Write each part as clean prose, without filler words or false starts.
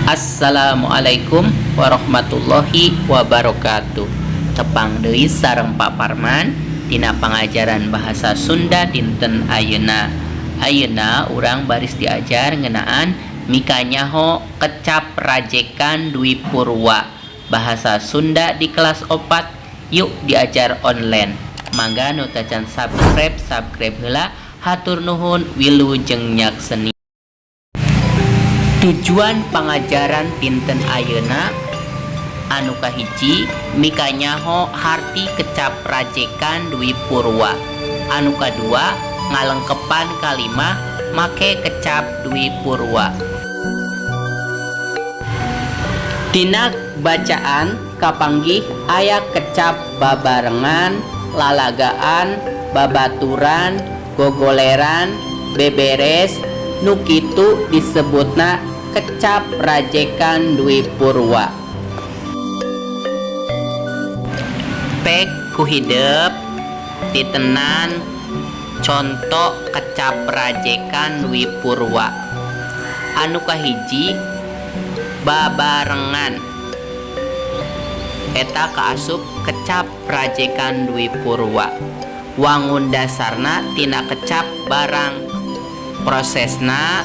Assalamualaikum warahmatullahi wabarakatuh. Tepang deui sareng Pak Parman dina pangajaran bahasa Sunda dinten ayeuna. Ayeuna urang baris diajar ngeunaan mikanyaho kecap rajekan Dwi Purwa bahasa Sunda di kelas 4. Yuk diajar online. Mangga nu tacan subscribe, subscribe heula. Hatur nuhun, wilujeng nyakseni. Tujuan pangajaran dinten ayeuna anu kahiji, mikanyaho harti kecap rajekan Dwi Purwa. Anu kadua, ngalengkepan kalimah make kecap Dwi Purwa. Dina bacaan kapanggih aya kecap babarengan, lalagaan, babaturan, gogoleran, beberes. Nu kitu disebutna kecap rajekan Dwi Purwa. Pek ku hidep titenan conto kecap rajekan Dwi Purwa. Anu kahiji, babarengan, eta kaasup kecap rajekan Dwi Purwa. Wangun dasarna tina kecap barang, prosesna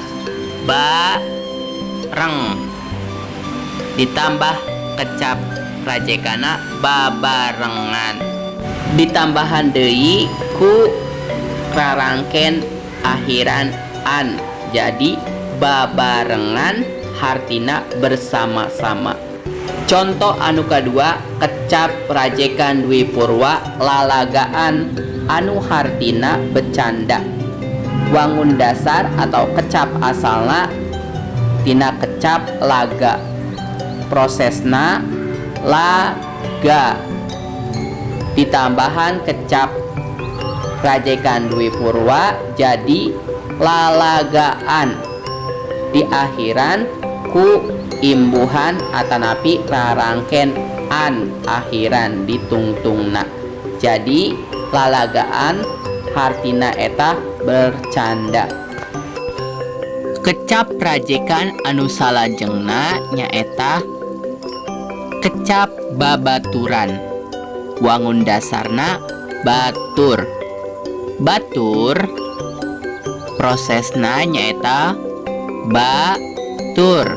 bareng, ditambah kecap rajekana babarengan, ditambahan deui ku rarangken akhiran an, jadi babarengan hartina bersama-sama. Contoh anu kadua, kecap rajekan Dwi Purwa, lalagaan, anu hartina bercanda. Wangun dasar atau kecap asalna tina kecap laga, prosesna laga, ditambahan kecap rajekan Dwi Purwa jadi lalagaan, di akhiran ku imbuhan atanapi rarangken an akhiran ditungtungna, jadi lalagaan hartina eta bercanda. Kecap rajekan anu salajengna nyaeta kecap babaturan. Wangun dasarna batur, batur, prosesna nyaeta batur,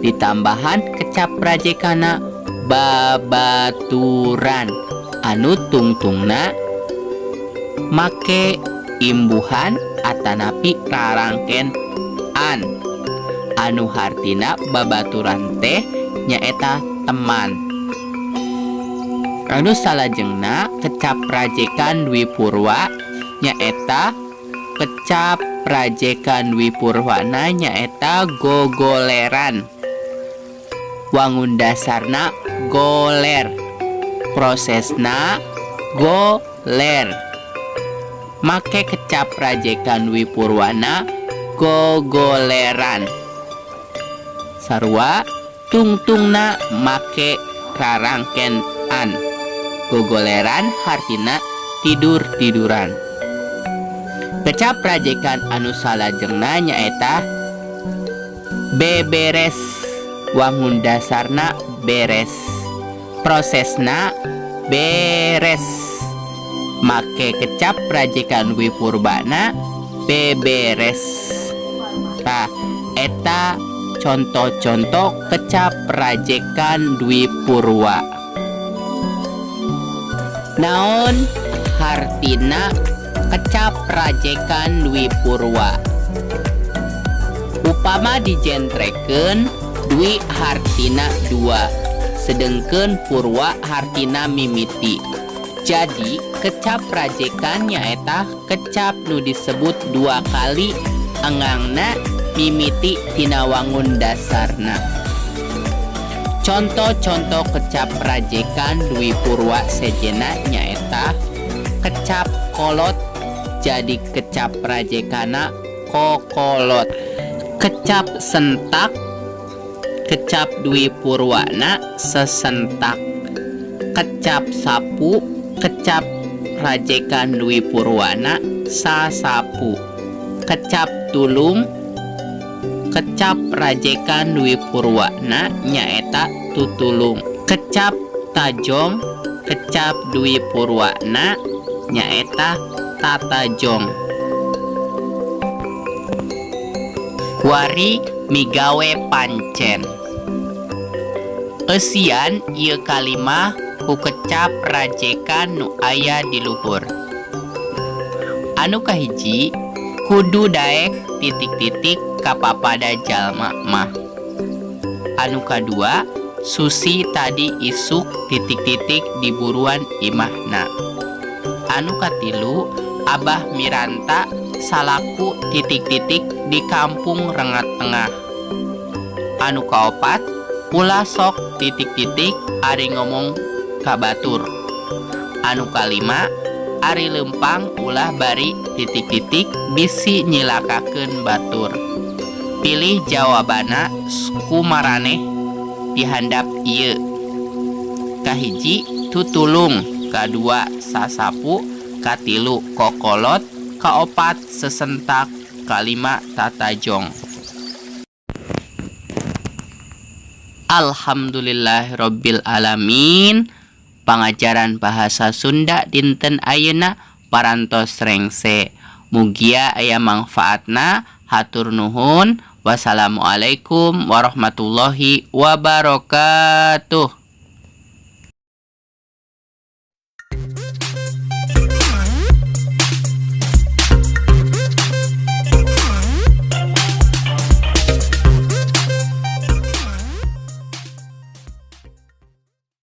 ditambahan kecap rajekana babaturan anu tungtungna make imbuhan atanapi rarangken an, anu hartina babaturan teh nyaeta teman. Anu salajengna, kecap rajekan Dwi Purwa nyaeta kecap rajekan Dwi Purwana nyaeta gogoleran. Wangun dasarna goler, prosesna goler, make kecap rajekan Dwi Purwana gogoleran, sarua tungtungna make rarangken an. Gogoleran hartina tidur-tiduran. Kecap rajekan anu salajengna nyaeta beberes. Wangun dasarna beres, prosesna beres, make kecap rajekan Dwi Purbana beberes. Tah, eta contoh-contoh kecap rajekan Dwi Purwa. Naon hartina kecap rajekan Dwi Purwa? Upama dijentrekeun, dwi hartina dua, sedengkeun purwa hartina mimiti. Jadi kecap rajekan nyaeta kecap nu disebut dua kali engangna mimiti tina wangun dasarna. Contoh-contoh kecap rajekan Dwi Purwa sejena nyaeta kecap kolot jadi kecap rajekana kokolot, kecap sentak, kecap Dwi Purwana sesentak, kecap sapu, kecap Rajekan Dwi Purwana sasapu. Kecap tulung kecap rajekan Dwi Purwana nyaeta tutulung. Kecap tajong kecap Dwi Purwana nyaeta tatajong. Kuari migawe pancen. Eusian ieu kalimah ku kecap rajekan nu aya di luhur. Anu kahiji kudu daek titik-titik kapapada jalma mah. Anu kadua Susi tadi isuk titik-titik di buruan imahna. Anu katilu Abah Miranta salaku titik-titik di kampung Rengat Tengah. Anu kaopat ulah sok titik-titik ari ngomong ka batur. Anu kalima ari leumpang ulah bari titik-titik bisi nyilakakeun batur. Pilih jawabanna ku maraneh di handap ieu. Kahiji tutulung, kadua sasapu, katilu kokolot, kaopat sesentak, kalima tatajong. Alhamdulillahirabbil alamin. Pangajaran bahasa Sunda dinten ayeuna parantos rengse. Mugia aya mangfaatna. Hatur nuhun. Wassalamualaikum warahmatullahi wabarakatuh.